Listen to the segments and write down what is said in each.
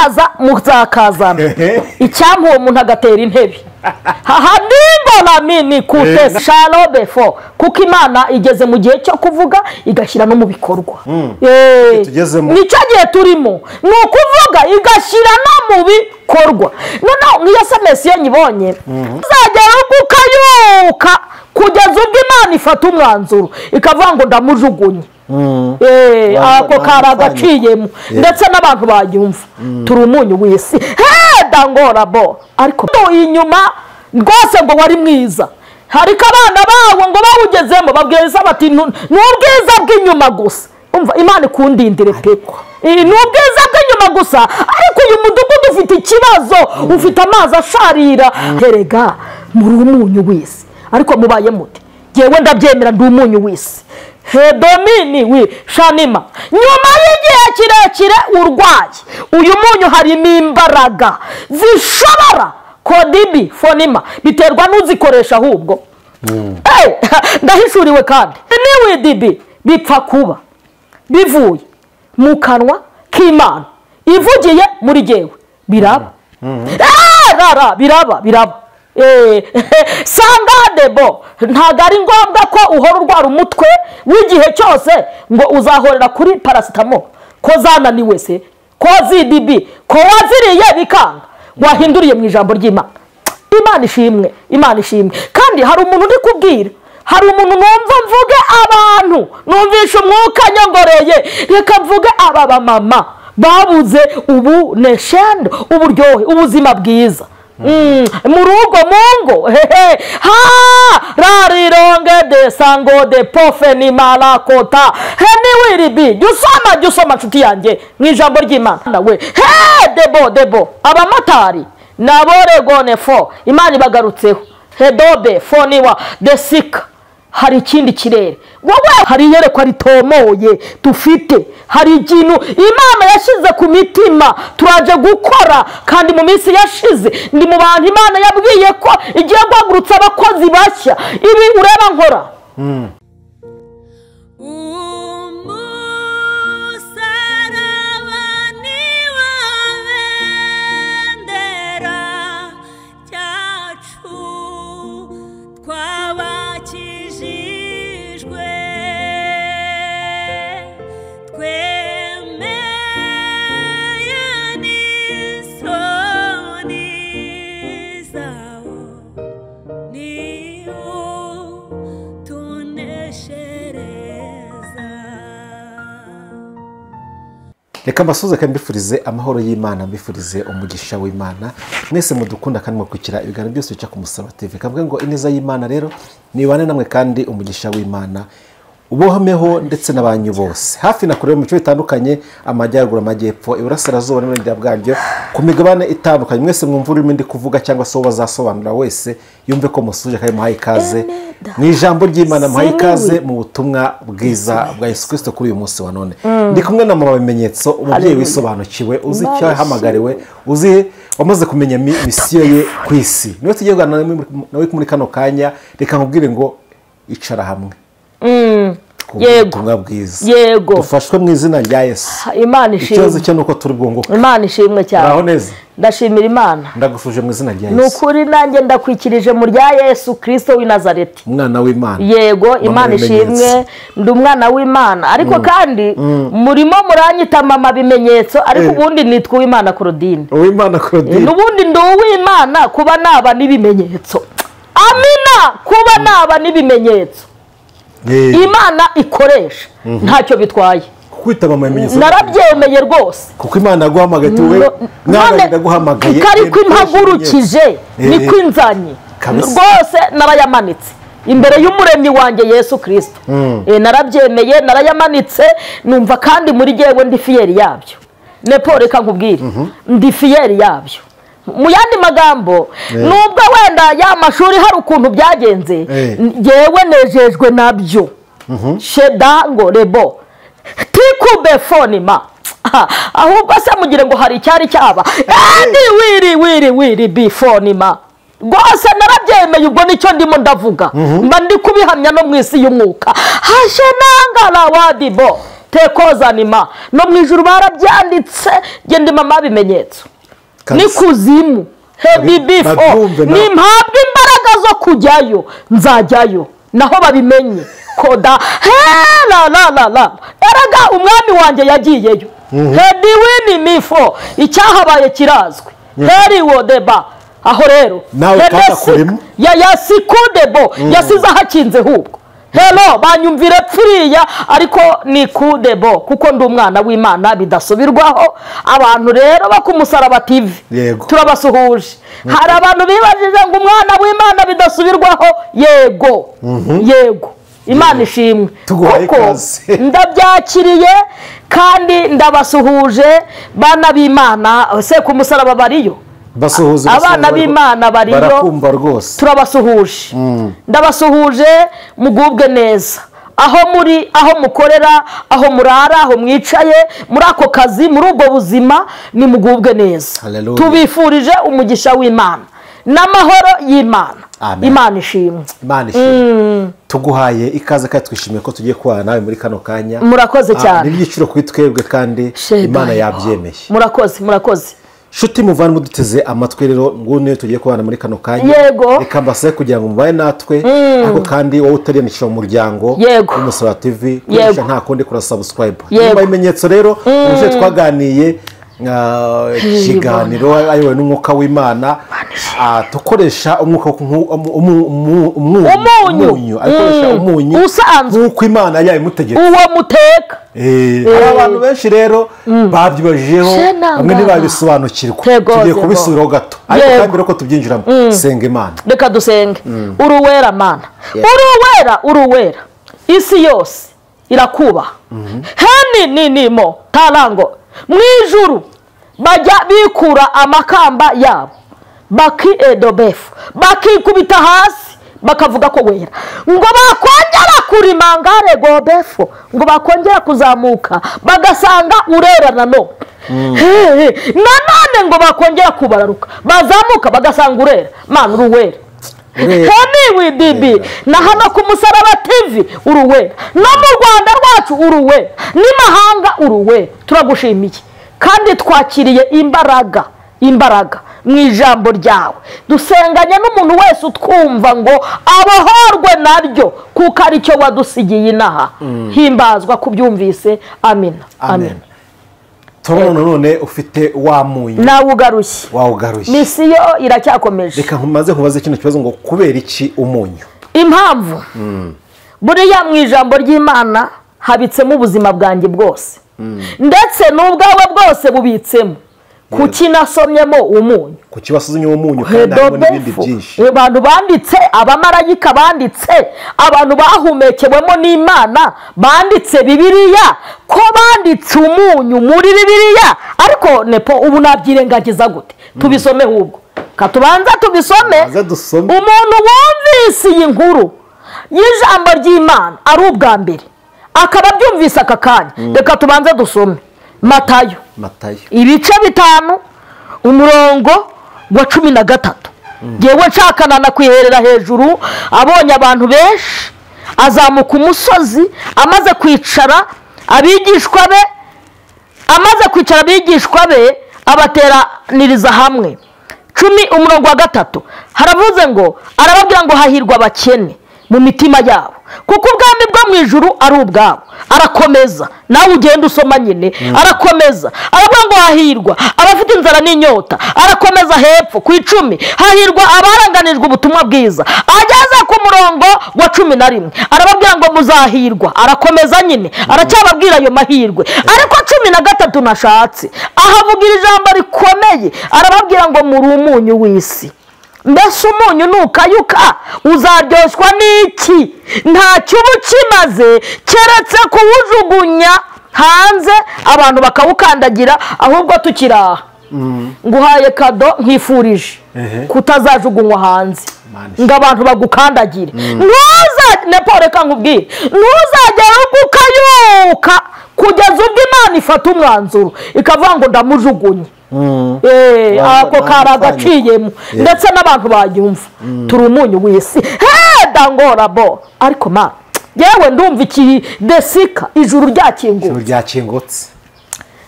Akazaza muzakazana. Icyampa uwo muntu agatera intebe. Hahanimba mini kute shalobe fo, kuko Imana igeze mu gihe cyo kuvuga igashyira no mu bikorwa. Nicyo gihe turimo, ni ukuvuga igashyira no mu bikorwa. Noneho nk'iyo SMS iyo nyibonye uzagera ukayuka kugeza ubwo Imana ifata umwanzuro ikavuga ngo ndamujugunye. Ako karagaciyemo ndetse n'abantu bayumva turi umunyu w'isi. Dangora bo ariko inyuma rwose ngo wari mwiza, hariko abana bawo ngo bawugezemo babwiriza bati ni ubwiza bw'inyuma gusa. Umva Imana ikundindire pe, ni ubwiza bw'inyuma gusa, ariko uyu mudugudu ufite ikibazo, ufite amazi asharira. Erega muri umunyu w'isi, ariko mubaye mute? Jyewe ndabyemera ndi umunyu w'isi. Hedomini wi shanima, nyuma y'igihe kirekire urwaye, uyu munyu harimo imbaraga zishobora kodibi fonima, biterwa n'uzikoresha ahubwo. Ndahishuriwe kandi niwidibi bipfa kuba bivuye mu kanwa k'Imana ivugiye muri jyewe, biraba rara biraba biraba. Sanga debo, ntabwo ari ngombwa ko uhora urwara umutwe w'igihe cyose ngo uzahorera kuri paracetamol, ko zananiwe se, ko zidibi, ko waziriye bikanga, wahinduriye mu ijambo ry'Imana. Imana ishimwe, Imana ishimwe. Kandi hari umuntu uri kubwira, hari umuntu numva mvuge abantu, numvisha umwuka nyongoreye, reka mvuge aba bamama babuze ubu neshendo, uburyohe, ubuzima bwiza. Mu rugo mungo hehe ha rarironge de sango de pofe ni malakota he ni wiribi. Jya usoma nshuti yanjye mu ijambo ry'Imana we. He debo debo abamotari naboregone fo Imana ibagarutseho. Hedobe foniwa desika, hari ikindi kirere wowe, hari iyerekwa ritomoye dufite, hari ikintu Imana yashyize ku mitima turaje gukora. Kandi mu minsi yashize ndi mu bantu Imana yabwiye ko igiye guhagurutsa abakozi bashya. Ibi ureba nkora Reka mbasuze kandi mbifurize amahoro y'Imana, mbifurize umugisha w'Imana. Mwese mudukunda kandi mukurikira ibiganiro byose bica ku Musaraba TV. Kavuga ngo ineza y'Imana rero nibane namwe kandi umugisha w'Imana ubohomeho ndetse n'abanyu bose. Hafi na kure mu bice bitandukanye, amajyaruguru, amajyepfo, iburasirazuba n'uburengerazuba bwaryo, ku migabane itandukanye. Mwese mwumva ururimi ndi kuvuga cyangwa se bazasobanura wese yumve ko musuje kandi muhaye ikaze mu ijambo ry'Imana, muhaye ikaze mu butumwa bwiza bwa Yesu Kristo kuri uyu munsi wa none. Ndi kumwe na mama bimenyetso, umubyeyi wisobanukiwe, uzi icyo yahamagariwe, uzi wamaze kumenya misiyo ye ku isi. Niwe tugiye kuganira nawe muri kano kanya. Reka nkubwire ngo icara hamwe. Yego, yego, dufashwe mu izina rya Yesu. Imana ishimwe. Ikibazo cyo nuko turi bwunguka. Imana ishimwe cyane. Uraho neza. Ndashimira Imana. Ndagufuje mu izina rya Yesu. Nukuri nanjye ndakwikirije mu rya Yesu Kristo w'i Nazareti, umwana w'Imana. Yego, Imana ishimwe, ndi umwana w'Imana. Ariko kandi murimo muranyita mama bimenyetso, ariko ubundi nitwa Uwimana Claudine. Uwimana Claudine. N'ubundi ndi uw'Imana kuba naba n'ibimenyetso. Amina, kuba naba n'ibimenyetso Imana ikoresha ntacyo bitwaye. Kwita mama ibimenyetso narabyemeye rwose, kuko Imana yaguhamagaye tuwe mwana ndaguhamagaye, ariko impagurukije niko inzanye rwose, narayamanitse imbere y'umuremyi wanjye Yesu Kristo. Narabyemeye, narayamanitse, numva kandi muri jyewe ndi fiyeri yabyo. Nepo reka nkubwire, ndi fiyeri yabyo. Mu yandi magambo, nubwo wenda ya mashuri hari ukuntu byagenze, yewe nejejwe nabyo. Shedango rebo tikube fonima, ahubwo se mugire ngo hari icyari cyaba andi wiri wiri wiri bifonima rwose narabyemeye. Ubwo nicyo ndimo ndavuga, mba ndi kubihamya no mu isi y'umwuka. Hashenangara wadibo Tekozanima no mu ijuru barabyanditse, genda mama bimenyetso ni kuzimu. Hebi bifo nimpabwa imbaraga zo kujyayo nzajyayo, naho babimenye koda he la la la la. Erega umwami wanjye yagiyeyo. Hebi wini mifo icyahabaye kirazwi. Heri wodeba aho rero ya yasikudebo yasize hakinze hubwo. Hello banyumvire pfiriya ariko ni kudebo kuko ndi umwana w'Imana bidasubirwaho. Abantu rero bakumusaraba TV turabasuhuje. Hari abantu bibajije ngo umwana w'Imana bidasubirwaho. Yego yego, Imana ishimwe kuko ndabyakiriye kandi ndabasuhuje bana b'Imana. Se kumusaraba bariyo basuhuza abana b'Imana bariyo barakumva rwose. Turabasuhuje, ndabasuhuje, mugubwe neza aho muri, aho mukorera, aho murara, aho mwicaye, muri ako kazi, muri ubwo buzima, ni mugubwe neza. Tubifurije umugisha w'Imana n'amahoro y'Imana. Imana ishimwe. Imana ishimwe. Tuguhaye ikaze kandi twishimiye ko tugiye kubana nawe muri kano kanya. Murakoze cyane. Ni ibyiciro kuri twebwe kandi Imana yabyemeye. Murakoze, murakoze. Shuti muvana muduteze amatwi rero ngune tugiye kubana muri kano kanya. Reka mbase kugira ngo mubaye natwe, ariko kandi wowe utariyandikisha mu muryango w'Umusaraba TV kurisha nta kundi kura subscribe. Nyuma ibimenyetso rero uje twaganiye ikiganiro ayobowe n'umwuka w'Imana, tukoresha umwuka umunyu, akoresha umunyu nk'uko Imana yabimutegetse uwo muteka. Hari abantu benshi rero babyibajijeho bamwe ntibabisobanukirwa. Tugiye kubisubiraho gato ariko kandi rero ko tubyinjiramo. Senga Imana. Reka dusenge. Uruwera Mana, uruwera, uruwera, isi yose irakubaha. Heni ninimo tarango mu ijuru bajya bikura amakamba yabo baki edobefu bakikubita hasi bakavuga ko wera, ngo bakongera kurimangare gobefu, ngo bakongera kuzamuka bagasanga urera nanone. Nanone ngo bakongera kubararuka bazamuka bagasanga urera. Mana uruwera. Hemi wibibi na hano ku Musaraba TV uruwera, no mu Rwanda rwacu uruwera, n'imahanga uruwera. Turagushimiye kandi twakiriye imbaraga, imbaraga mu ijambo ryawe. Dusenganye n'umuntu wese utwumva ngo abohorwe naryo kuko ari cyo wadusigiye inaha. Himbazwa kubyumvise. Amina. Amen. Turabona none ufite wa munyu nawe ugarushye, wawugarushye. Misiyo iracyakomeje. Reka nkumaze nkubaze kino kibazo ngo kubera iki umunyu? Impamvu buriya mu ijambo ry'Imana habitsemo ubuzima bwanjye bwose, ndetse n'ubwawe bwose bubitsemo. Kuki nasomyemo umunyu? Kuki wasuzumye umunyu kandi harimo n'ibindi byinshi? Abantu banditse, abamarayika banditse, abantu bahumekewemo n'Imana banditse Bibiliya, ko banditse umunyu muri Bibiliya. Ariko nepo ubu nabyirengagiza gute? Tubisome hubwo. Katubanza tubisome. Umuntu wumvise iyi nkuru y'ijambo ry'Imana ari ubwa mbere akaba abyumvise aka kanya, reka tubanze dusome Matayo. Matayo ibice 5 umurongo wa 13. Yewe nshakana na kwiherera hejuru, abonye abantu benshi, azamuka umusozi, amaze kwicara abigishwa be, amaze kwicara abigishwa be abateraniriza hamwe. 10 umurongo wa 3 haravuze ngo arababwira ngo hahirwa abakene mu mitima yabo kuko ubwami bwo mu ijuru ari ubwabo. Arakomeza nawe ugenda usoma nyine, arakomeza aravuga ngo hahirwa abafite inzara n'inyota. Arakomeza hepfo ku 10 hahirwa abaranganijwe ubutumwa bwiza. Ageze ku murongo wa 11 arababwira ngo muzahirwa. Arakomeza nyine aracyababwira ayo mahirwe. Ariko 13 nashatse ahavugira ijambo rikomeye, arababwira ngo muri umunyu w'isi. Mbese umunyu nukayuka uzaryoshwa n'iki? Ntacyo uba ukimaze keretse kuwujugunya hanze abantu bakawukandagira. Ahubwo tukiraha nguhaye kado nkwifurije kutazajugunywa hanze ngo abantu bagukandagire. Reka nkubwire, ntuzagera ukayuka kugeza ubwo Imana ifata umwanzuro ikavuga ngo ndamujugunye. Ako kari agaciyemo ndetse n'abantu bayumva. Turi umunyu w'isi dangora bo. Ariko ma Yewe ndumva iki desika ijuru ryakingutse. Ijuru ryakingutse.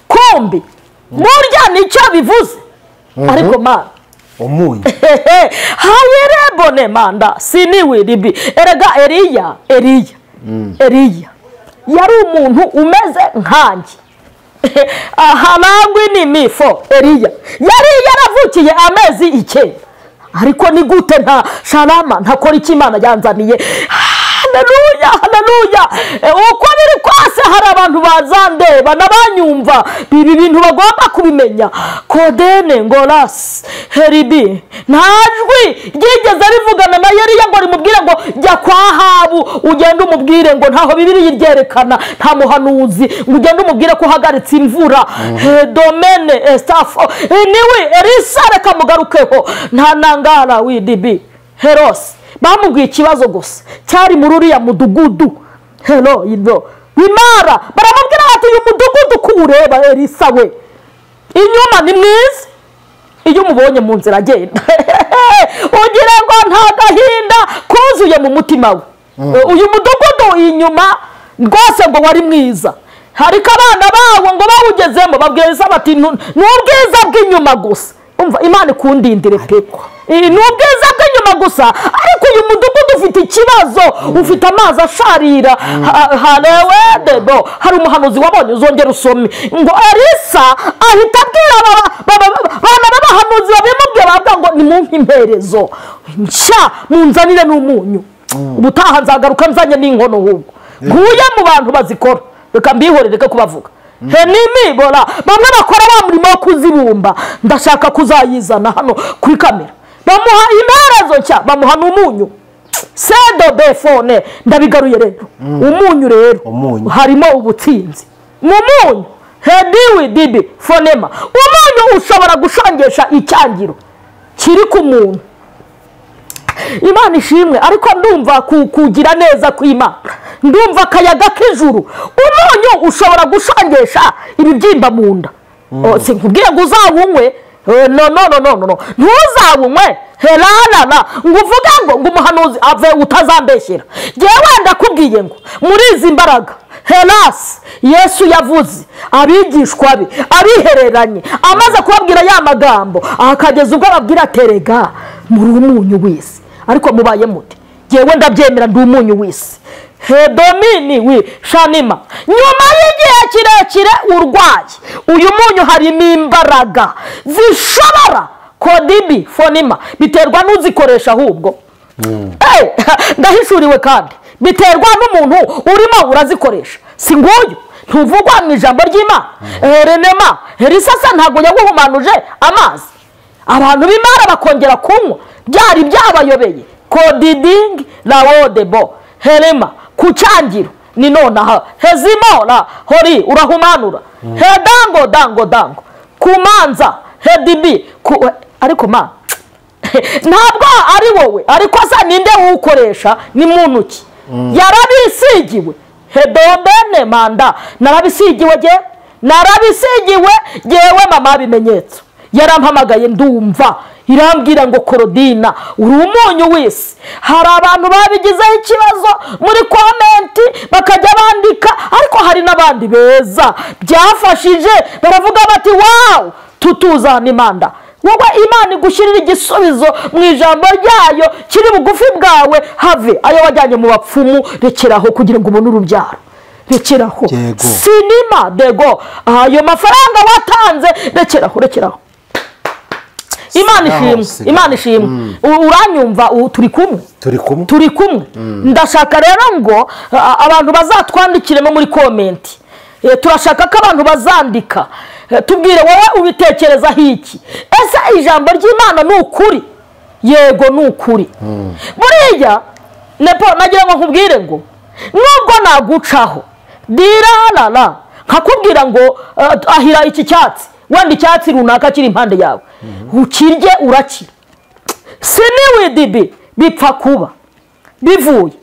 Kumbi burya nicyo bivuze. Ariko ma umunyu hayirebone manda siniwe ribi. Erega Eliya Eliya yari umuntu umeze nkanjye. Aharangwi ni mifo. Eliya yari yaravukiye amezi 9. Ariko ni gute nta sharama ntakora icyo Imana yanzaniye. Haleluya, haleluya. Uko biri kose hari abantu bazandeba n'abanyumva, ibi bintu bagomba kubimenya. Kodene ngoras heribi ntajwi ryigeze rivugana na Eliya ngo rimubwire ngo jya kwa Ahabu ugende umubwire ngo ntaho Bibiliya iryerekana, nta muhanuzi, ngo ugende umubwire ko uhagaritse imvura. Domene estafo niwe Elisa reka mugarukeho nta nangara widibi Heros bamubwiye ikibazo gusa cyari muri uriya mudugudu. Hello ido wimara baramubwira bati uyu mudugudu kuwureba Elisa we inyuma ni mwiza, iyo umubonye mu nzira agenda ugira ngo nta gahinda kuzuye mu mutima we. Uyu mudugudu inyuma rwose ngo wari mwiza, hariko abana bawo ngo bawugezemo babwira Elisa bati ni ubwiza bw'inyuma gusa. Umva Imana ikundindire pe, ni ubwiza bw'inyuma gusa, ariko uyu mudugudu ufite ikibazo, ufite amazi asharira. Halewe hari umuhanuzi wabonye uzongera usome ngo Elisa ahita abwira abana b'abahanuzi babimubwiye bavuga ngo nimumpe imperezo nshya munzanire n'umunyu, ubutaha nzagaruka nzanye n'inkono ahubwo nguye mu bantu bazikora, reka mbihorere reka kubavuga. Henimi bora bamwe bakora wa murimo wo kuzibumba, ndashaka kuzayizana hano kuri kamera. Bamuha imperezo nshya, bamuha n'umunyu sedo befone. Ndabigaruye rero umunyu rero harimo ubutsinzi mu munyu. Hediwi dibi fonema umunyu ushobora gushongesha icyangiro kiri ku muntu. Imana ishimwe. Ariko ndumva kugira neza kw'Imana, ndumva akayaga k'ijuru. Umunyu ushobora gushongesha ibibyimba mu nda. Sinkubwire ngo uzawunywe, no no no no no, ntuzawunywe herarara ngo uvuge ngo umuhanuzi ave utazambeshyera. Jyewe ndakubwiye ngo muri izi mbaraga Helas Yesu yavuze abigishwa be abihereranye, amaze kubabwira ya magambo akageza ubwo ababwira aterega muri umunyu w'isi. Ariko mubaye mute? Jyewe ndabyemera ndi umunyu w'isi. Hedomini wi shanima nyuma y'igihe kirekire urwaye, uyu munyu harimo imbaraga zishobora kodibi fonima biterwa n'uzikoresha ahubwo. Ndahishuriwe kandi biterwa n'umuntu urimo urazikoresha. Si nguyu ntuvugwa mu ijambo ry'Imana. Renema Elisa ntabwo yaguhumanuje amazi, abantu b'Imana bakongera kunywa byari byabayobeye. Kodiding lawodebo herema ku cyangiro ni nonaha hezimora hori urahumanura hedango dango dango kumanza hedibi ku, ariko ma ntabwo ari wowe, ariko sa ninde ukoresha ni muntu ki? Yarabisigiwe hedobene manda narabisigiwe je, narabisigiwe jewe mama bimenyetso yarampamagaye ndumva irambwira ngo Korodina uri umunyu w'isi. Hari abantu babigizeho ikibazo muri komenti bakajya bandika, ariko hari n'abandi beza byafashije baravuga bati wow tutuzana imanda. Wowe Imana igushyirira igisubizo mu ijambo ryayo kiri bugufi bwawe, have ayo wajyanye mu bapfumu rekeraho kugira ngo ubone urubyaro, rekeraho sinima dego ayo mafaranga watanze rekeraho, rekeraho. Imana ishimwe, Imana ishimwe. Uranyumva turi kumwe, turi kumwe. Ndashaka rero ngo abantu bazatwandikiremo muri komenti. Turashaka ko abantu bazandika tubwire wowe ubitekereza hiki. Ese ijambo ry'Imana ni ukuri? Yego ni ukuri. Buriya nepo nagira ngo nkubwire ngo nubwo nagucaho dirarara nkakubwira ngo ahira iki cyatsi, wenda icyatsi runaka kiri impande yawe, ukirye urakira. Siniwe dibi bipfa kuba bivuye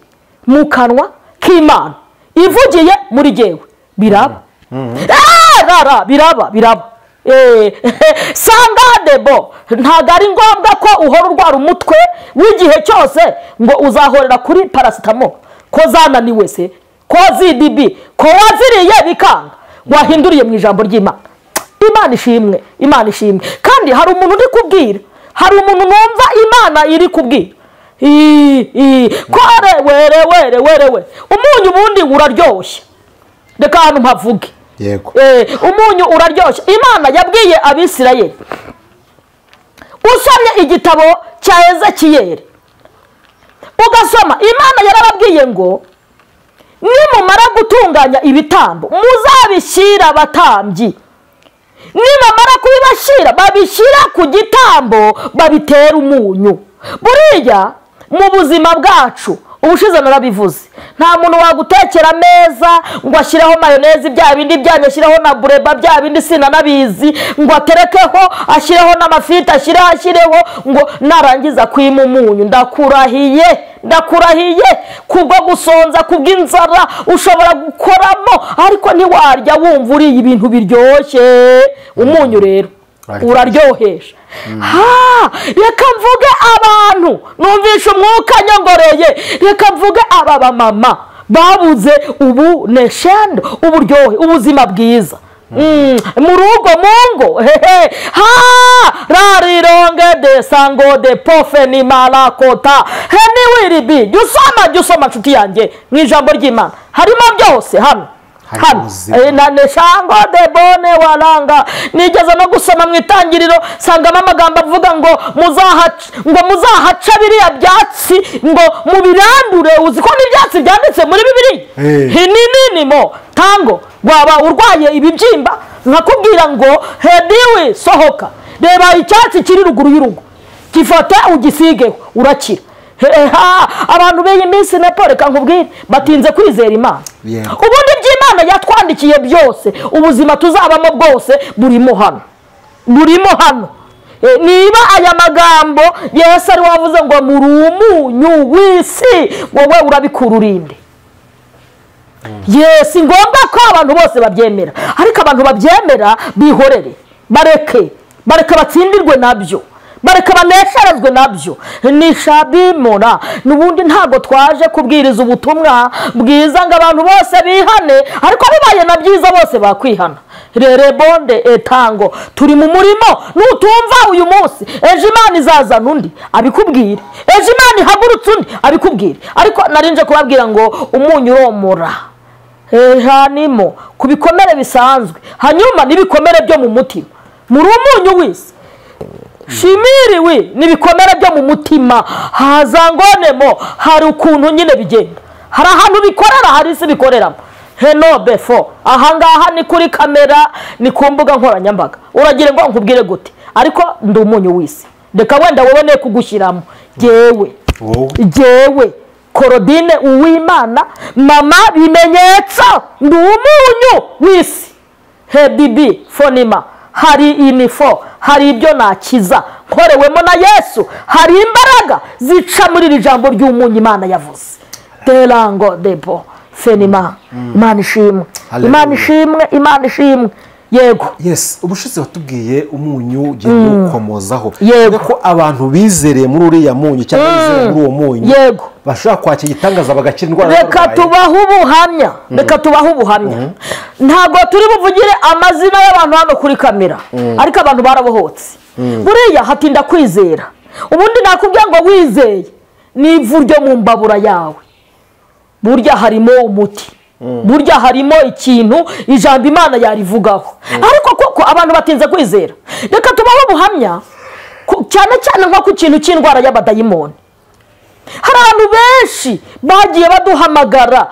mu kanwa k'Imana ivugiye muri jyewe biraba. Rara biraba biraba. Sanga debo ntabwo ari ngombwa ko uhora urwara umutwe w'igihe cyose ngo uzahorera kuri paracetamol. Ko zananiwe se, ko zidibi, ko waziriye bikanga, wahinduriye mu ijambo ry'Imana. Imana ishimwe, Imana ishimwe. Kandi hari umuntu uri kubwira, hari umuntu numva Imana iri kubwira. Kore were were were we. Umunyu ubundi uraryoshye. Reka hano mpavuge. Yego. Umunyu uraryoshye. Imana yabwiye Abisirayeli. Usomye igitabo cya Ezekiyeli, ugasoma, Imana yarababwiye ngo nimumara gutunganya ibitambo muzabishyira abatambyi, nibamara kubibashyira babishyira ku gitambo babitera umunyu. Buriya mu buzima bwacu, ubushize narabivuze, nta muntu wagutekera ameza ngo ashyireho mayoneze bya bindi byanyu, ashyireho na bureba bya bindi sinanabizi, ngo aterekeho, ashyireho n'amafiriti, ashyireho ngo narangiza kwima umunyu. Ndakurahiye, ndakurahiye, kubwo gusonza, kubw'inzara ushobora gukoramo, ariko ntiwarya wumva uriye ibintu biryoshye. Umunyu rero uraryohesha. Reka mvuge abantu numvisha umwuka nyongoreye, reka mvuge aba bamama babuze ubu neshendo, uburyohe, ubuzima bwiza mu rugo, mu ngo. Hehe ha rarironge de sango de pofe ni malakota heni wiribi. Jya usoma nshuti yanjye mu ijambo ry'Imana harimo byose hano. Hano na neshango de bone waranga. Nigeze no gusoma mu itangiriro sangamo amagambo avuga ngo muzahaca biriya byatsi ngo mubirandure. Uzi ko n'ibyatsi byanditse muri Bibiliya hininimo tango. Waba urwaye ibibyimba nkakubwira ngo hediwe sohoka, reba icyatsi kiri ruguru y'urugo, gifate ugisigeho urakira. Abantu b'iyi minsi na Paul, reka nkubwire, batinze kwizera Imana. Ubundi by'Imana yatwandikiye byose, ubuzima tuzabamo bwose burimo hano, burimo hano. Niba aya magambo Yesu ari wavuze ngo muri umunyu w'isi, wowe urabikura urinde. Yes, ngombwa ko abantu bose babyemera, ariko abantu babyemera bihorere, bareke batsindirwe nabyo, bareka banesherezwe nabyo. Nishabimora nubundi ntago twaje kubwiriza ubutumwa bwiza ngo abantu bose bihane, ariko bibaye na byiza bose bakwihana. Rere bonde etango, turi mu murimo. Nutumva uyu munsi, ejo Imana izazana undi abikubwire, ejo Imana ihagurutse undi abikubwire. Ariko narinje kubabwira ngo umunyu uromora hanimo ku bikomere bisanzwe, hanyuma n'ibikomere byo mu mutima. Muri umunyu w'isi shimiriwe n'ibikomere byo mu mutima, hazangonemo hari ukuntu nyine bigenda, hari ahantu bikorera, hari isi bikoreramo. Heno befo ahangaha ni kuri kamera, ni ku mbuga nkoranyambaga, uragira ngo nkubwire gute? Ariko ndi umunyu w'isi, reka wenda wowe ne kugushyiramo. Jewe Korodine Uwimana, mama bimenyetso, ndi umunyu w'isi. Hebibi fonima, hari inifo, hari ibyo nakiza nkorewemo na Yesu, hari imbaraga zica muri iri jambo ry'umunyu Imana yavuze. Terango depo fenima. Imana ishimwe, Imana ishimwe, Imana ishimwe. Yego. Yes, ubushize watubwiye umunyu ugiye gukomozaho. Yego. Ko abantu bizereye muri uriya munyu cyangwa bizereye muri uwo munyu. Yego. Bashobora kwakira igitangaza bagakira indwara. Reka tubahe ubuhamya. Reka tubahe ubuhamya. Ntabwo turi buvugire amazina y'abantu hano kuri kamera, ariko abantu barabohotse. Buriya hatinda kwizera. Ubundi nakubwiye ngo wizeye n'ivu ryo mu mbabura yawe, burya harimo umuti, burya harimo ikintu ijambo Imana yarivugaho. Ariko koko abantu batinze kwizera. Reka tubahe ubuhamya cyane cyane nko ku kintu cy'indwara y'abadayimoni. Hari abantu benshi bagiye baduhamagara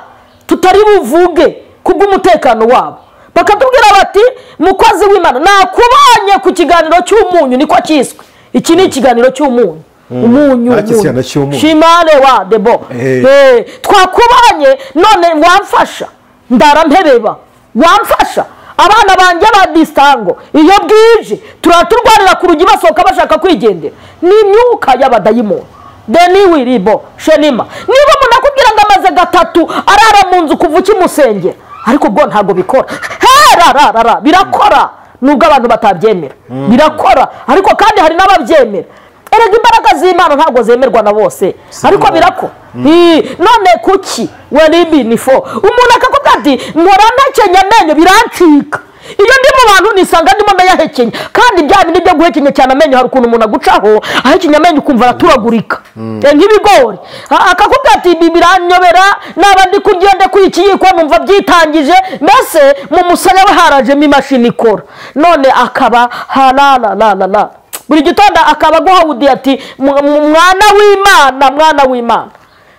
tutari buvuge kubw'umutekano wabo, bakatubwira bati mukozi w'Imana nakubanye ku kiganiro cy'umunyu, niko cyiswe. Iki ni ikiganiro cy'umunyu. Umunyu shimale wa debo. Twakubanye none wamfasha, ndarampebeba, wamfasha abana banjye ba distango, iyo bwije turaturwanira ku rugi basohoka bashaka kwigendera. Ni imyuka y'abadayimoni. Deni wiribo shenima. Niba umuntu akubwira ngo amaze gatatu arara mu nzu kuva ukimusengera, ariko ubwo ntabwo bikora. Herararara birakora, nubwo abantu batabyemera birakora, ariko kandi hari n'ababyemera. Erega imbaraga z'Imana ntabwo zemerwa na bose, ariko birako. None kuki waribi ni fo umuntu akakubwira ati mpora ntakenya amenyo birancika, iyo ndi mu bantu nisanga ndimo ndayahekenya, kandi bya bindi byo guhekenya cyane amenyo hari ukuntu umuntu agucaho ahekenya amenyo ukumva araturagurika nk'ibigori. Akakubwira ati ibi biranyobera, naba ndi kurya ndekuye ikiyiko numva byitangije, mbese mu musaya we harajemo imashini ikora. None akaba la buri gitondo akaba aguha ati mwana w'Imana, mwana w'Imana,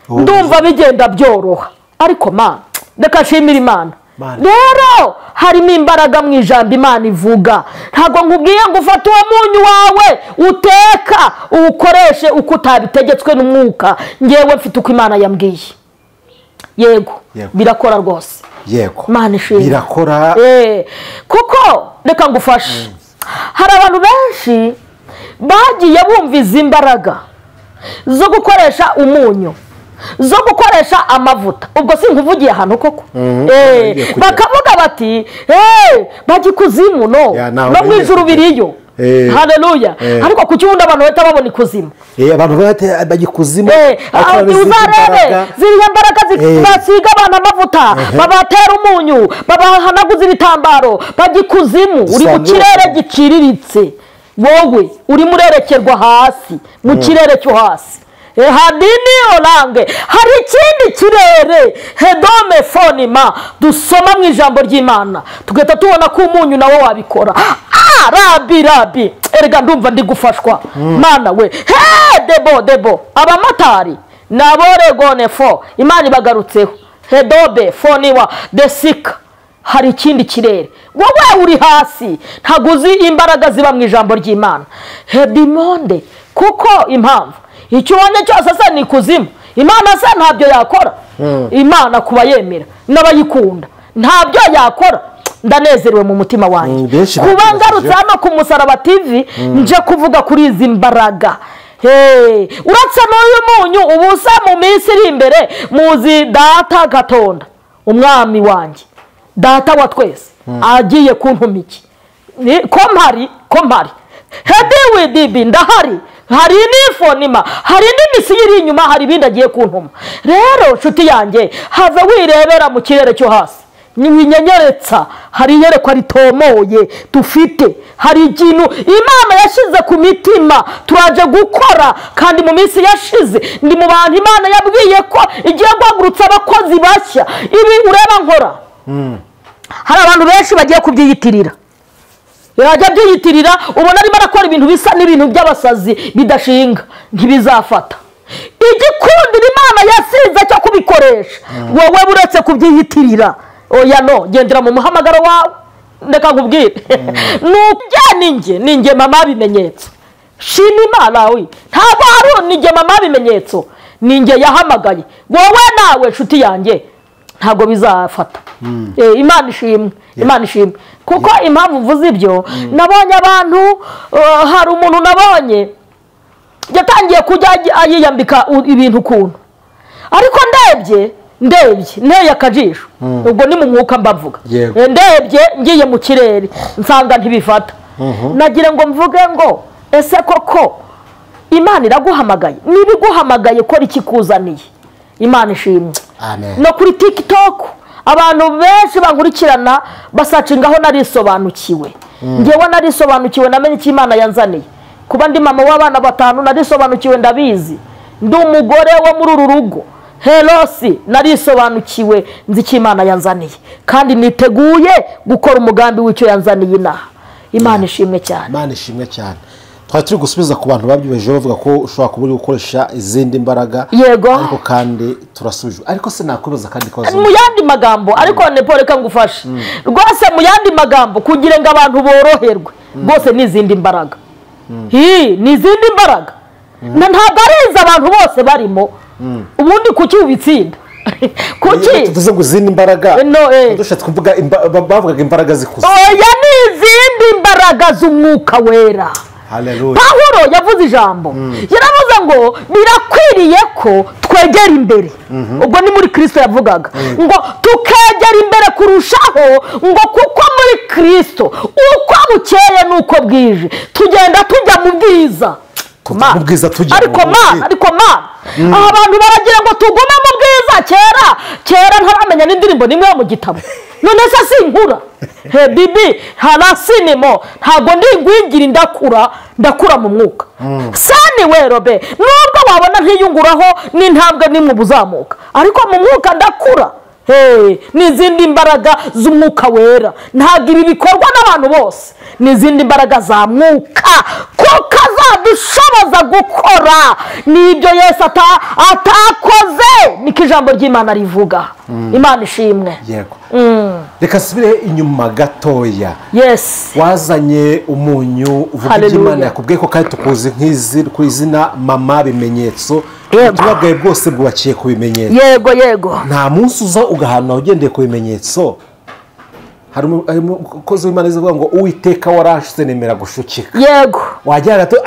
ndumva bigenda byoroha. Ariko Mana, reka nshimire Imana. Rero harimo imbaraga mu ijambo Imana ivuga. Ntabwo nkubwiye ngo ufate uwo munyu wawe uteka uwukoreshe uko utabitegetswe n'umwuka. Ngewe mfite uko Imana yambwiye. Yego, birakora rwose. Yego, Imana ishimwe, birakora. Kuko reka ngufashe, hari abantu benshi bagiye bumva izi mbaraga zo gukoresha umunyu, zo gukoresha amavuta. Ubwo sinkuvugiye ahantu koko, bakavuga bati bajya ikuzimu, no mu ijuru biriyo. Haleluya. Ariko kuki ubundi abantu bahita babona ikuzimu? Abantu bajya ikuzimu, uzarebe ziriya mbaraga basiga abantu amavuta, babatera umunyu, babahanaguza ibitambaro, bajya ikuzimu. Uri mu kirere giciriritse, wowe urimo urerekerwa hasi mu kirere cyo hasi. Hadini orange, hari ikindi kirere hedome fonima dusoma mu ijambo ry'Imana tugahita tubona ko umunyu nawo wabikora. Rabi rabi, erega ndumva ndi gufashwa. Mana we, he debo debo, abamotari naboregone fo, Imana ibagarutseho. Hedobe foniwa desika, hari ikindi kirere, wowe uri hasi ntabwo uzi imbaraga ziba mu ijambo ry'Imana. Hedimonde, kuko impamvu icyo ubonye cyose se ni ikuzimu. Imana se ntabyo yakora. Imana kuba yemera n'abayikunda ntabyo yakora. Ndanezerewe mu mutima wanjye kuba ngarutse hano ku Musaraba TV nje kuvuga kuri izi mbaraga. Uretse n'uyu munyu ubusa mu minsi iri imbere muzi data Gatonda umwami wanjye, data wa twese, agiye kuntuma iki? Ko mpari, ko mpari hediwe dibi, ndahari, hari n'ifonima, hari n'imisi iri inyuma, hari ibindi agiye kuntuma. Rero nshuti yanjye, have wirebera mu kirere cyo hasi, winyenyeretsa, hari iyerekwa ritomoye dufite, hari ikintu Imana yashyize ku mitima turaje gukora. Kandi mu minsi yashize ndi mu bantu Imana yabwiye ko igiye guhagurutsa abakozi bashya. Ibi ureba nkora, hari abantu benshi bagiye kubyiyitirira, yajya byiyitirira, ubona arimo arakora ibintu bisa n'ibintu by'abasazi bidashinga, ntibizafata. Igikundiro Imana yasize cyo kubikoresha, wowe buretse kubyiyitirira, oya no, gendera mu muhamagaro wawe. Ndeka nkubwire, nujya ninjye mama bimenyetso, shima Imana we, ntabwo hari ninjye mama bimenyetso, ninjye yahamagaye wowe nawe nshuti yanjye, ntabwo bizafata. Imana ishimwe, Imana ishimwe. Kuko impamvu mvuze ibyo, nabonye abantu, hari umuntu nabonye yatangiye kujya yiyambika ibintu ukuntu, ariko ndebye nteye akajisho, ubwo ni mu mwuka mbavuga, ndebye ngiye mu kirere nsanga ntibifata. Nagira ngo mvuge ngo ese koko Imana iraguhamagaye? Niba iguhamagaye kora ikikuzaniye. Imana ishimwe. No kuri TikTok abantu benshi bankurikirana basacingaho narisobanukiwe. Ngewe narisobanukiwe, namenye icyo Imana yanzaniye. Kuba ndi mama w'abana 5 narisobanukiwe, ndabizi. Ndi umugore wo muri uru rugo Herosi, narisobanukiwe, nzi icyo Imana yanzaniye, kandi niteguye gukora umugambi w'icyo yanzaniye inaha. Imana ishimwe cyane. Imana ishimwe cyane. Twari turi gusubiza ku bantu babyibejeho bavuga ko ushobora kuba uri gukoresha izindi mbaraga. Yego. Ariko kandi turasubijwe. Ariko se nakubaza kandi kabazo. Mu yandi magambo, ariko Nepo reka ngufashe. Rwose mu yandi magambo kugira ngo abantu boroherwe, rwose ni izindi mbaraga. Ni izindi mbaraga. Ntabwo ari abantu bose barimo. Ubundi kuki ubitsinda? Kuki? Tuvuze ngo izindi mbaraga. Dushatse kuvuga bavugaga imbaraga zikuze. Oya, ni izindi mbaraga z'umwuka wera. Pawulo yavuze ijambo, yaravuze ngo birakwiriye ko twegera imbere. Ubwo ni muri Kristo yavugaga ngo tukegera imbere kurushaho, ngo kuko muri Kristo uko bukeye nuko bwije tugenda tujya mu bwiza. Tuva mu bwiza tujya ariko mana, ariko mana, abantu baragira ngo tugume mu bwiza. Kera ntaramenya n'indirimbo nimwe yo mu gitabo, none se sinkura he bibi harasinimo, ntabwo ndi ingwingiri, ndakura mu mwuka. Sani we robe, nubwo wabona ntiyunguraho n'intambwe nimwe ubuzamuka, ariko mu mwuka ndakura. N'izindi mbaraga z'umwuka wera, ntabwo ibi bikorwa n'abantu bose, n'izindi mbaraga za mwuka kuko azadushoboza gukora n'ibyo Yesu atakoze, niko ijambo ry'Imana rivuga. Imana ishimwe. Yego. Reka subire inyuma gatoya. Yes. Wazanye umunyu uvuga iby'Imana yakubwiye ko kandi tukuzi nk'izi ku izina mama bimenyetso. Ubutumwa bwawe bwose bwubakiye ku bimenyetso. Yego yego. Nta munsi uza ugahanwa ugendeye ku bimenyetso. Hari umukozi w'Imana uvuga ngo Uwiteka warashutse nemera gushukika. Yego. Wajya gato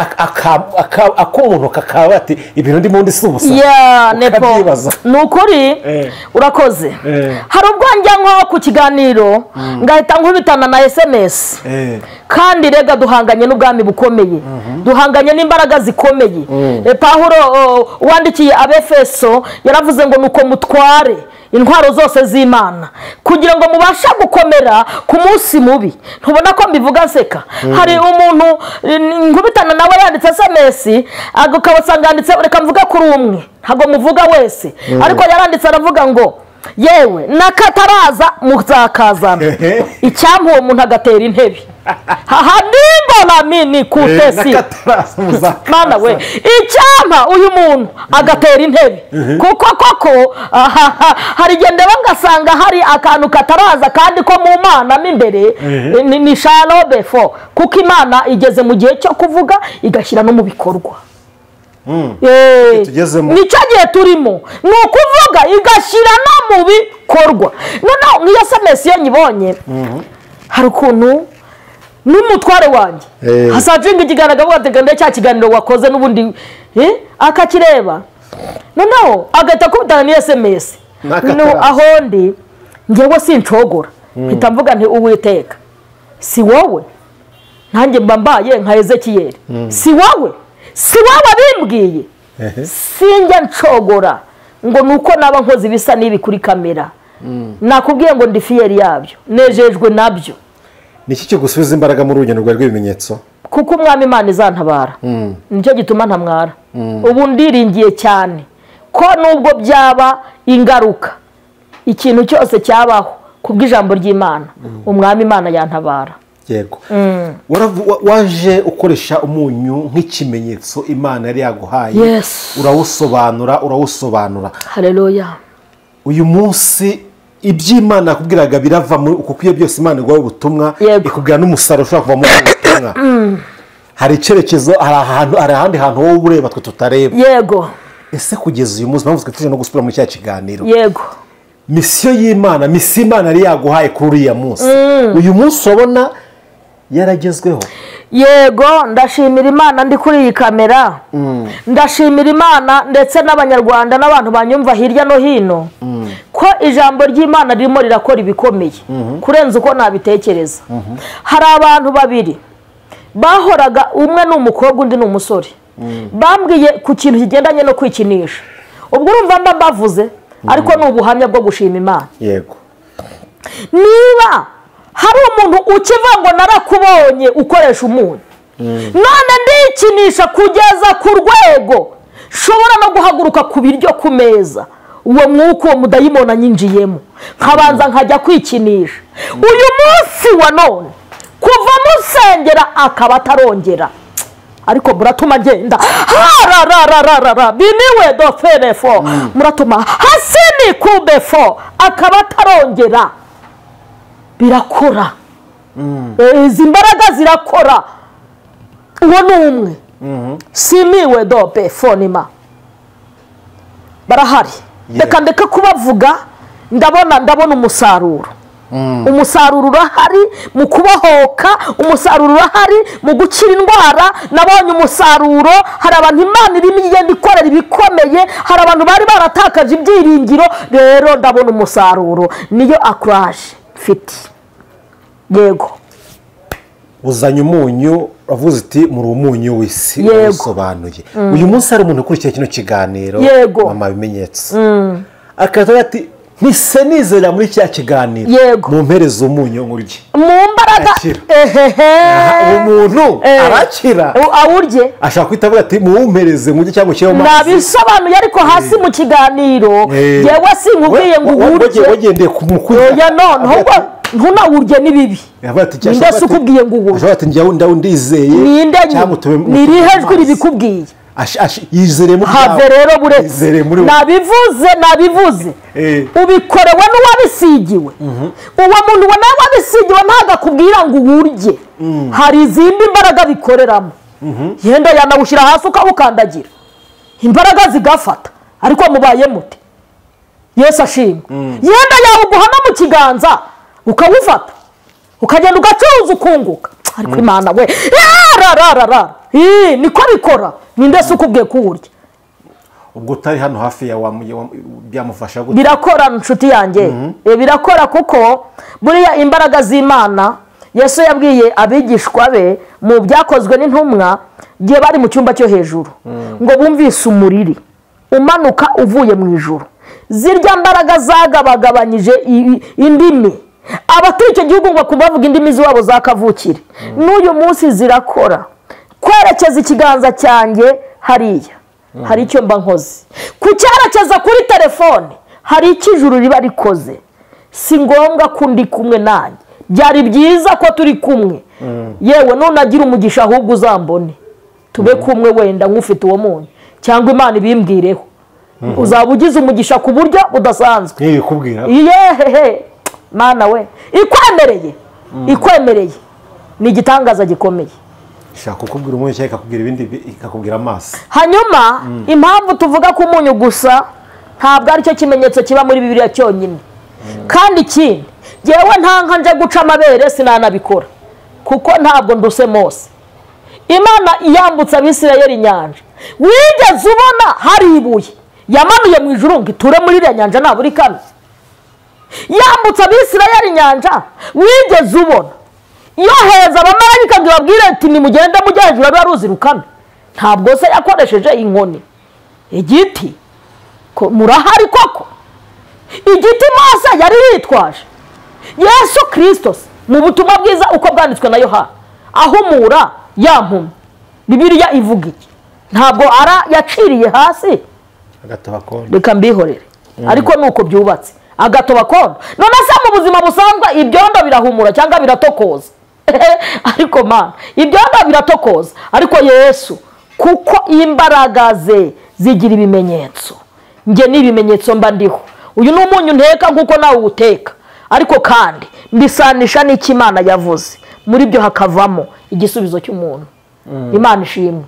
akomuntu kakaba ati ibintu ndimo ndi si ubusa. Ya nepo. Ni ukuri urakoze. Hari ubwo njya nko ku kiganiro ngahita nkubitana na SMS. Kandi rega duhanganye n'ubwami bukomeye, duhanganye n'imbaraga zikomeye. Pawulo wandikiye Abefeso yaravuze ngo nuko mutware intwaro zose z'Imana kugira ngo mubashe gukomera ku munsi mubi. Ntubona ko mbivuga nseka? Hari umuntu nkubitana nawe yanditse SMS, agakabasanga yanditse, reka mvuga kuri umwe, ntabwo muvuga wese, ariko yaranditse aravuga ngo yewe nakataraza muzakazana. Icyampa uwo muntu agatera intebe hahanimba mini kutesi. Mana we, icyampa uyu muntu agatera intebe, kuko koko hari igende bangasanga hari akantu kataraza kandi ko mu Mana mo imbere ni shalobe fo, kuko Imana igeze mu gihe cyo kuvuga igashyira no mu bikorwa. Nicyo gihe turimo, ni ukuvuga igashyira no mu bikorwa. Noneho nk'iyo SMS iyo nyibonye, hari ukuntu n'umutware wanjye hasavinga ikiganiro akavuga ati genda cya kiganiro wakoze n'ubundi akakireba, noneho agahita akubitana n'iyo SMS. Aho ndi ngewe sincogora, mpita mvuga nti Uwiteka si wowe, nanjye mba mbaye nka Ezekiyeli, si wowe, si wowe bimbwiye, sinjya ncogora ngo nuko naba nkoze ibisa n'ibi kuri kamera. Nakubwiye ngo ndi fiyeri yabyo, nejejwe nabyo. Niki cyo gusubiza imbaraga muri urugendo rwawe rw'ibimenyetso? Kuko umwami Imana izantabara, nicyo gituma ntamwara. Ubu ndiringiye cyane ko nubwo byaba ingaruka, ikintu cyose cyabaho kubw'ijambo ry'Imana, umwami Imana yantabara. Yego. Waje ukoresha umunyu nk'ikimenyetso Imana yari yaguhaye. Urawusobanura. Haleluya. Uyu munsi iby'Imana yakubwiraga birava muri uko kwiye byose. Imana iguha ubutumwa, ikubwira n'umusaruro ushobora kuva muri ubu butumwa. Hari icyerekezo, hari ahantu, hari ahandi hantu wowe ureba twe tutareba. Yego. Ese kugeza uyu munsi mpamvu twe no gusubira muri cya kiganiro. Yego. Misiyo y'Imana, misiyo Imana yari yaguhaye kuri uriya munsi, uyu munsi ubona yaragezweho? Yego, ndashimira Imana ndi kuri iyi kamera. Ndashimira Imana ndetse n'abanyarwanda n'abantu banyumva hirya no hino, ko ijambo ry'Imana ririmo rirakora ibikomeye kurenza uko nabitekereza. Hari abantu babiri bahoraga, umwe ni umukobwa undi ni umusore, bambwiye ku kintu kigendanye no kwikinisha. Ubwo urumva mba mbavuze, ariko ni ubuhamya bwo gushima Imana. Yego. Niba hari umuntu ukivuga ngo narakubonye ukoresha umunyu, none ndikinisha kugeza ku rwego nshobora no guhaguruka ku biryo ku meza, uwo mwuka uwo mudayimoni anyinjiyemo, nkabanza nkajya kwikinisha. Uyu munsi wa none kuva musengera akaba atarongera, ariko muratuma ngenda hararararara biniwe doferefo, muratuma hasini kubefo, akaba atarongera. Birakora. Izi mbaraga zirakora. Uwo ni umwe. Simiwe dope fonima. Barahari. Reka ndeke kubavuga, ndabona umusaruro. Umusaruro urahari mu kubohoka, umusaruro urahari mu gukira indwara. Nabonye umusaruro. Hari abantu Imana irimo igenda ikorera ibikomeye, hari abantu bari baratakaje ibyiringiro, rero ndabona umusaruro. Niyo akuraje mfite. Yego. Uzanye umunyu uravuze uti muri umunyu w'isi usobanuye. Uyu munsi hari umuntu ukurikiye kino kiganiro mama bimenyetso akavuga ati ntise nizera muri cya kiganiro mu mpereza umunyu nkurye mu mbaraga umuntu arakira awurye ashaka kwita avuga ati muwumpereze nkurye cyangwa ushyire mu mazi. Nabisobanuye ariko hasi mu kiganiro yewe sinkubwiye ngo uwurye wagendeye ku mukuru oya none ahubwo ntunawurye ni bibi. Ninde se ukubwiye ngo uwurye? Ashobora ati njyewe ndizeye ni irihe jwi ribikubwiye? Yizereye muri have rero buretse nabivuze ubikorewe n'uwabisigiwe. Uwo muntu nawe wabisigiwe ntabwo akubwira ngo uwurye, hari izindi mbaraga bikoreramo. Yenda yanawushyira hasi ukawukandagira imbaraga zigafata, ariko mubaye mute? Yesu ashimwe. Yenda yawuguha no mu kiganza ukawufata ukagenda ugacuruza ukunguka, ariko Imana we rararara niko bikora. Ninde se ukubwiye kuwurya? Ubwo utari hano hafi ya byamufasha gute? Birakora inshuti yanjye, birakora kuko buriya imbaraga z'Imana. Yesu yabwiye abigishwa be mu byakozwe n'intumwa gihe bari mu cyumba cyo hejuru ngo bumvise umuriri umanuka uvuye mu ijuru. Zirya mbaraga zagabagabanyije indimi, abatuye icyo gihugu ngo bakumva bavuga indimi z'iwabo za kavukire. N'uyu munsi zirakora. Kwerekeza ikiganza cyanjye hariya hari icyo mba nkoze, kucyerekeza kuri telefone hari icyo ijuru riba rikoze. Si ngombwa ko ndi kumwe nanjye, byari byiza ko turi kumwe. Yewe nunagira umugisha ahubwo uzambone tube kumwe, wenda nk'ufite uwo munyu cyangwa Imana ibimbwireho. Uzaba ugize umugisha ku buryo budasanzwe. Yehehe Mana we, ikwemereye ikwemereye ni igitangaza gikomeye. Shaka kukubwira umunyu cyangwa ikakubwira ibindi, ikakubwira amaso. Hanyuma impamvu tuvuga ko umunyu gusa ntabwo aricyo kimenyetso kiba muri Bibiliya cyonyine. Kandi ikindi, yewe nta nje guca amabere sinanabikora kuko ntabwo nduse Mose. Imana iyambutsa Abisirayeli inyanja, wigeze ubona hari ibuye yamanuye mu ijuru ngo iture muri iriya nyanja naburi kamwe? Yambutsa Abisirayeli inyanja, wigeze ubona yohereza abamarayika ngo ibabwire ati nimugende mujye hejuru ruriya ruzi rukame? Ntabwo se yakoresheje inkoni, igiti murahari koko? Igiti Mose yari yitwaje. Yesu Kristo mu butumwa bwiza uko bwanditswe na Yohana ahumura ya mpumyi, Bibiliya ivuga iki? Ntabwo ara yaciriye hasi reka mbihorere, ariko nuko byubatse agatoba kondo. None se mu buzima busanzwe ibyondo birahumura cyangwa biratokoza? Ariko Mana, ibyondo biratokoza, ariko Yesu kuko imbaraga ze zigira ibimenyetso. Nge n'ibimenyetso mba ndiho. Uyu ni umunyu nteka nkuko nawe uwuteka, ariko kandi mbisanisha n'icyo Imana yavuze, muri byo hakavamo igisubizo cy'umuntu. Imana ishimwe.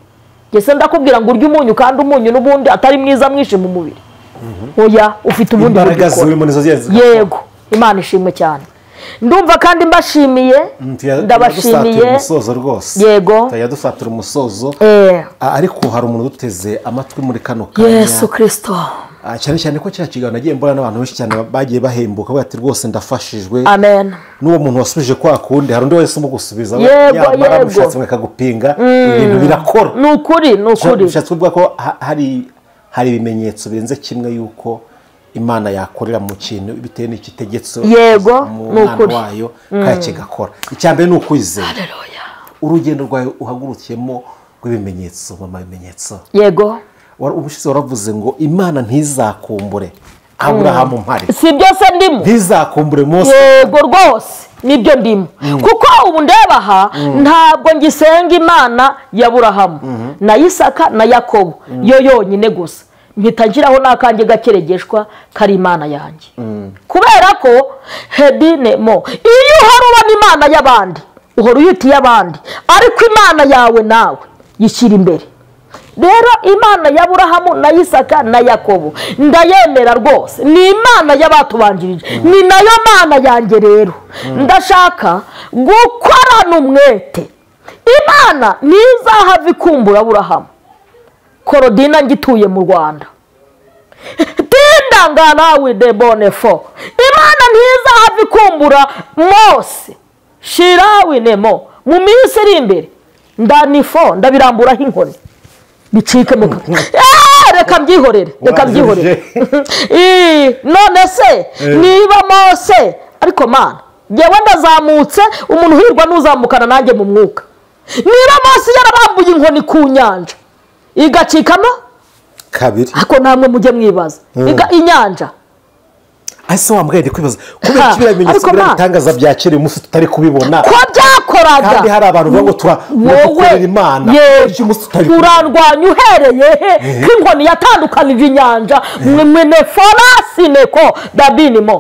Ngese ndakubwira ngo urye umunyu kandi umunyu n'ubundi atari mwiza mwinshi mu mubiri. Oya, ufite ubundi buryo. Yego, Imana ishimwe cyane. Ndumva kandi mbashimiye, ndabashimiye. Umusozo rwose. Yego. Yadusatura umusozo. Ariko hari umuntu uduteze amatwi muri kano kanya. Yesu Kristo. Cyane cyane ko kiriya kiganiro nagiye mbona n'abantu benshi cyane bagiye bahembuka bati rwose ndafashijwe. Amen. N'uwo muntu wasubije kwa kundi hari undi wese umugusubiza yamara mushatse mwakagupinga ibintu birakora. Ni ukuri, ni ukuri. Ushatse kuvuga ko hari ibimenyetso birenze kimwe yuko Imana yakorera mu kintu bitewe n'ikitegetse. Yego, ni ukuri wayo kandi kigakora. Icya mbere ni ukwizera. Urugendo rwawe uhagurukiyemo rw'ibimenyetso, mama bimenyetso. Yego. Ubushize waravuze ngo Imana ntizakumbure Aburahamu mpari. Si byose ndimo. Ntizakumbure Mose. Yego rwose nibyo ndimo. Kuko ubu ndeba aha ntabwo ngisenga Imana ya Aburahamu na Isaka na Yakobo yo yonyine gusa. Mpita n'akanjye gakeregeshwa kari Imana yanjye. Kubera ko hedine mo iyo uhora ubona Imana y'abandi uhora uyita iy'abandi, ariko Imana yawe nawe yishyira imbere. Rero Imana ya Aburahamu na Isaka na Yakobo ndayemera rwose, ni Imana y'abatubanjirije, ni nayo Mana yanjye. Rero ndashaka gukorana umwete. Imana ntizahava ikumbura Aburahamu. Korodina ngituye mu Rwanda tindangana de bonefo. Imana ntizahava ikumbura Mose shirawinemo Mu minsi iri imbere ndanifo ndabiramburaho inkoni bicike mu reka mbyihorere, reka mbyihorere. None se niba Mose, ariko Mana ngewe ndazamutse, umuntu uhirwa n'uzamukana nanjye mu mwuka. Niba Mose yararambuye inkoni ku nyanja igacikamo kabiri, ariko namwe mujye mwibaza inyanja. Ese wambwiye ndi kwibaza kubera iki bimenyetso bitangaza bya kera umunsi tutari kubibona, ko byakoraga, kandi hari abantu bavuga ngo turakorera Imana urandwanya uhereye he ko inkoni yatandukanije inyanja mwene forasineko dabinimo,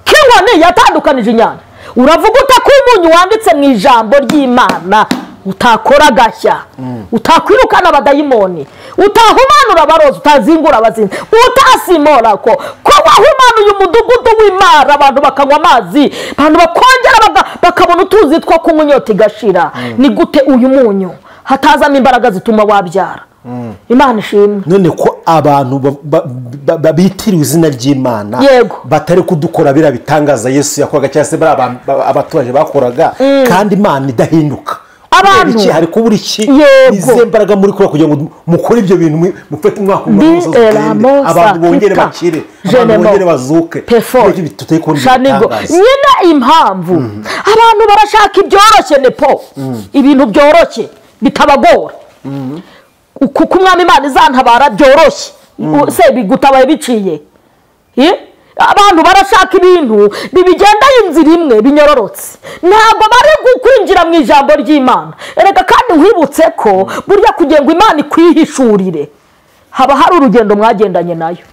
ko inkoni yatandukanije inyanja. Uravuga ute ko umunyu wanditse mu ijambo ry'Imana utakora agashya, utakwirukana abadayimoni, utahumanura abarozi, utazingura abazinzi, utasimora ko wahumanuye umudugudu w'Imana, abantu bakanywa amazi, abantu bakongera bakabona utuzi two kunywa inyota igashira. Ni gute uyu munyu hatazamo imbaraga zituma wabyara? Imana ishimwe. None ko abantu bitiriwe izina ry'Imana batari kudukora bira bitangaza Yesu yakoraga, cyangwa se abaturage bakoraga, kandi Imana idahinduka. Abantu hari kubura iki ize mbaraga muri kora kugira ngo mukore ibyo bintu mufate umwaka abantu bongere bakire, abantu bongere bazuke. Nyine impamvu abantu barashaka ibyoroshye nepo, ibintu byoroshye bitabagora, kuko umwami Imana izantabara byoroshye se bigutabaye biciye. Abantu barashaka ibintu bibigendanye inzira imwe binyororotse, ntabwo bari kwinjira mu ijambo ry'Imana. Erega kandi nkwibutse ko burya kugira ngo Imana ikwihishurire haba hari urugendo mwagendanye nayo,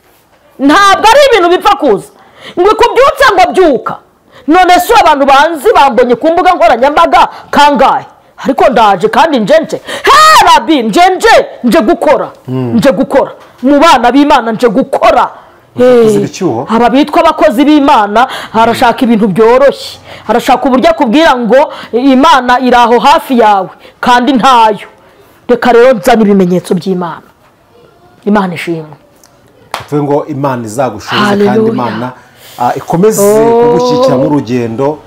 ntabwo ari ibintu bipfa kuza ngo ikubyutse ngo byuka. None se abantu banzi bambonye ku mbuga nkoranyambaga kangahe, ariko ndaje kandi njenje rabi njenje nje gukora, nje gukora mu bana b'Imana, nje gukora. Aba bitwa abakozi b'Imana arashaka ibintu byoroshye, arashaka uburyo akubwira ngo Imana iri aho hafi yawe kandi ntayo. Reka rero nzane ibimenyetso by'Imana. Imana ishimwe. Tuvuge ngo Imana izagushoboza kandi Imana ikomeze kugushyigikira mu rugendo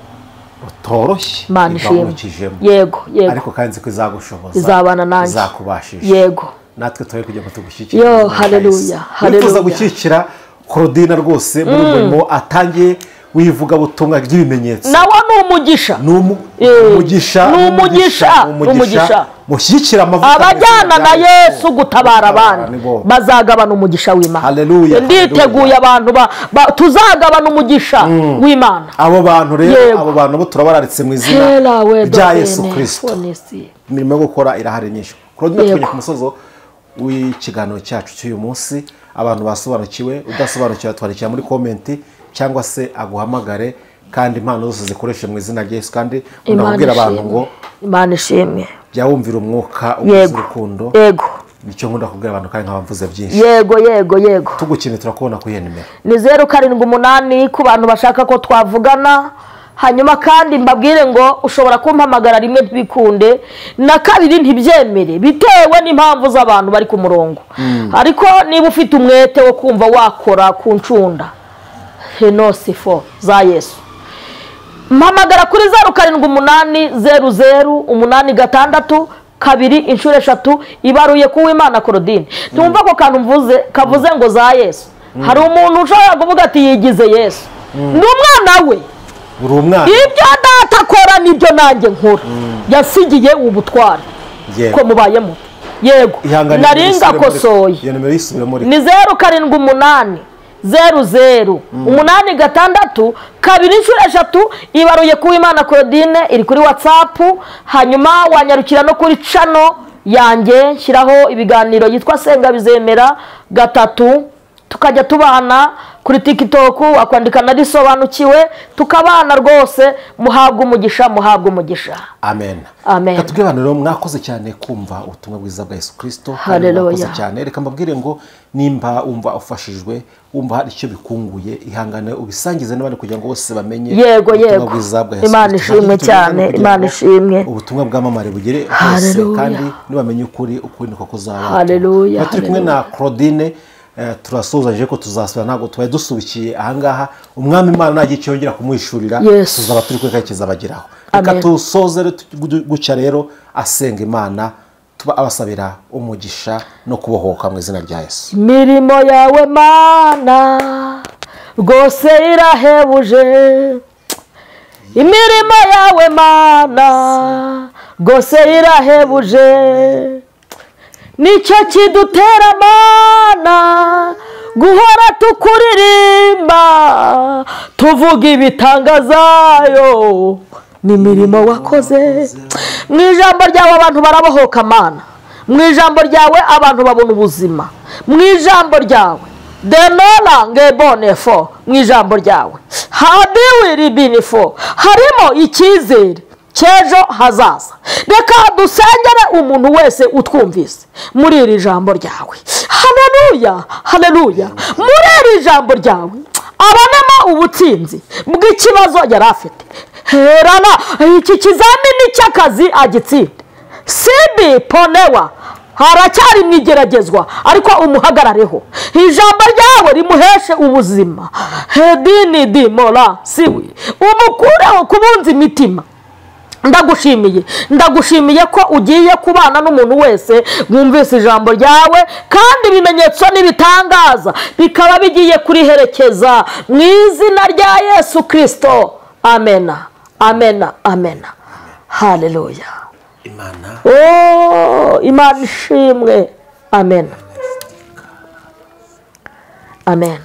rutoroshye. Imana ishimwe. Yego, yego. Ariko kandi nzi ko izagushoboza, izabana nanjye, izakubashisha. Yego. Natwe turi kugira ngo tugushyigikire. Yo, haleluya, haleluya. Wifuza gushyigikira Claudine rwose muri murimo atangiye wivuga butumwa ry'ibimenyetso, nawe ni umugisha, ni umugisha, ni umugisha, umugisha. Mushyigikira amavuta abajyana na Yesu gutabara abandi bazagabana umugisha w'Imana. Haleluya. Nditeguye abantu tuzagabana umugisha w'Imana. Abo bantu rero, abo bantu bo turabararitse mu izina rya Yesu Kristo. Imirimo yo gukora irahari nyinshi. Claudine, tugeze ku musozo w'ikiganiro cyacu cy'uyu munsi. Abantu basobanukiwe, udasobanukiwe atwandikira muri komenti cyangwa se aguhamagare, kandi impano zose zikoreshe mu izina rya Yesu. Kandi unabwira abantu ngo Imana ishimwe, jya wumvira umwuka uguze urukundo. Yego, nicyo nkunda kubwira abantu kandi nkaba mvuze byinshi. Yego, yego, yego. Tugukeneye, turakubona kuri iyo nimero ni 078 ku bantu bashaka ko twavugana. Hanyuma kandi mbabwire ngo ushobora kumpamagara rimwe ntibikunde, na kabiri ntibyemere, bitewe n'impamvu z'abantu bari ku murongo. Ariko niba ufite umwete wo kumva wakora ku ncunda henosifo za Yesu, mpamagara kuri 078 00 86 2 3 ibaruye ku Uwimana Claudine. Tumva ko kantu mvuze kavuze ngo za Yesu. Hari umuntu ushobora kuvuga ati yigize Yesu, ni umwana we, ibyo data akora nibyo nanjye nkora, yasigiye ubutware ko mubayemo. Yego, nari ngakosoye. Ni 078 00 86 2 3 ibaruye ku Uwimana Claudine, iri kuri WhatsApp. Hanyuma wanyarukira no kuri channel yanjye nshyiraho ibiganiro yitwa Senga Bizemera 3, tukajya tubana kuri TikTok, wakwandika narisobanukiwe, tukabana rwose. Muhabwe umugisha, muhabwe umugisha. Amen. Amen. Katubwire abantu rero mwakoze cyane kumva ubutumwa bwiza bwa Yesu Kristo. Haleluya. Cyane. Reka mbabwire ngo nimba umva ufashijwe, wumva hari icyo bikunguye, ihangane ubisangize n'abandi kugira ngo bose bamenye. Yego, yego. Imana ishimwe cyane, Imana ishimwe. Ubutumwa bwamamare bugere hose, kandi nibamenye ukuri, ukuri niko kuzaba. Haleluya. Turi kumwe na Claudine. Turasuzanyije ko tuzasubira, ntabwo twari dusubikiye ahangaha. Umwami Imana nagiye cyongera kumuhishurira, tuzaba turi kwe kizabageraho. Reka tusoze gutya rero asenga Imana, tuba abasabira umugisha no kubohoka mu izina rya Yesu. Imirimo yawe Mana rwose irahebuje, imirimo yawe Mana rwose irahebuje, nicyo kidutera Mana guhora tukuririmba, tuvuga ibitangazayo n'imirimo wakoze. Mu ijambo ryawe abantu barabohoka Mana, mu ijambo ryawe abantu babona ubuzima, mu ijambo ryawe denora ngebonefo, mu ijambo ryawe hadiwiribinifo, harimo icyizere cy'ejo hazaza. Reka dusengere umuntu wese utwumvise muri iri jambo ryawe. Haleluya, haleluya. Muri iri jambo ryawe abonemo ubutsinzi bw'ikibazo yari afite. Herana iki kizamini cy'akazi agitsinde. Sibi ponewa haracyari mu igeragezwa, ariko umuhagarareho. Ijambo ryawe rimuheshe ubuzima. Hedini dimora siwi, umukureho kubunza imitima. Ndagushimiye, ndagushimiye ko ugiye kubana n'umuntu wese wumvise ijambo ryawe, kandi ibimenyetso n'ibitangaza bikaba bigiye kuriherekeza mu izina rya Yesu Kristo. Amena, amena, amena. Haleluya. Imana, oh, Imana ishimwe. Amena, amen.